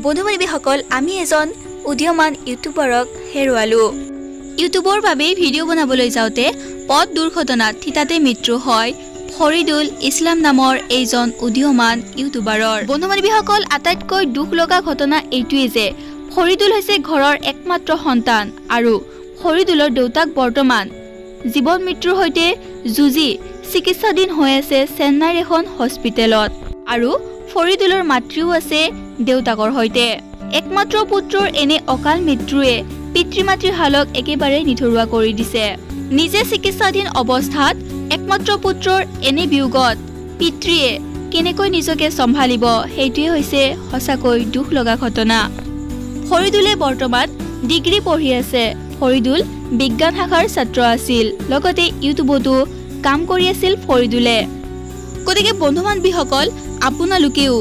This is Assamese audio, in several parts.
বন্ধু বান্ধৱীসকল, আমি এজন উদীয়মান ইউটিউবাৰক হেৰুৱালোঁ। ইউটিউবৰ বাবে ভিডিঅ' বনাবলৈ যাওঁতে পথ দুৰ্ঘটনাত থিতাতে মৃত্যু হয় ফৰিদুল ইছলাম নামৰ এইজন উদীয়মান ইউটিউবাৰৰ। বন্ধু বান্ধৱীসকল, আটাইতকৈ দুখ লগা ঘটনা এইটোৱেই যে ফৰিদুল হৈছে ঘৰৰ একমাত্ৰ সন্তান আৰু ফৰিদুলৰ দেউতাক বৰ্তমান জীৱন মৃত্যুৰ সৈতে যুঁজি চিকিৎসাধীন হৈ আছে চেন্নাইৰ এখন হস্পিটেলত আৰু ফৰিদুলৰ মাতৃও আছে দেউতাকৰ সৈতে। একমাত্ৰ পুত্ৰৰ এনে অকাল মৃত্যুৱে পিতৃ মাতৃৰ হালক একেবাৰে নিথৰুৱা কৰি দিছে। নিজে চিকিৎসাধীন অৱস্থাত একমাত্ৰ পুত্ৰৰ এনে বিয়োগত পিতৃয়ে কেনেকৈ নিজকে চম্ভালিব, সেইটোৱে হৈছে সঁচাকৈ দুখ লগা ঘটনা। ফৰিদুলে বৰ্তমান ডিগ্ৰী পঢ়ি আছে। ফৰিদুল বিজ্ঞান শাখাৰ ছাত্ৰ আছিল, লগতে ইউটিউবতো কাম কৰি আছিল ফৰিদুলে। গতিকে বন্ধু বান্ধৱীসকল, আপোনালোকেও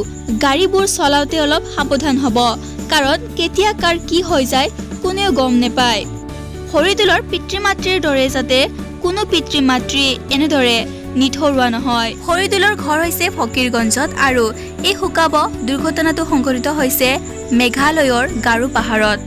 গাড়ীবোৰ চলাওঁতে অলপ সাৱধান হ'ব, কাৰণ কেতিয়া কাৰ কি হৈ যায় কোনেও গম নাপায়। ফৰিদুলৰ পিতৃ মাতৃৰ দৰে যাতে কোনো পিতৃ মাতৃ এনেদৰে নিথৰুৱা নহয়। ফৰিদুলৰ ঘৰ হৈছে ফকীৰগঞ্জত আৰু এই শোকাৱহ দুৰ্ঘটনাটো সংঘটিত হৈছে মেঘালয়ৰ গাৰো পাহাৰত।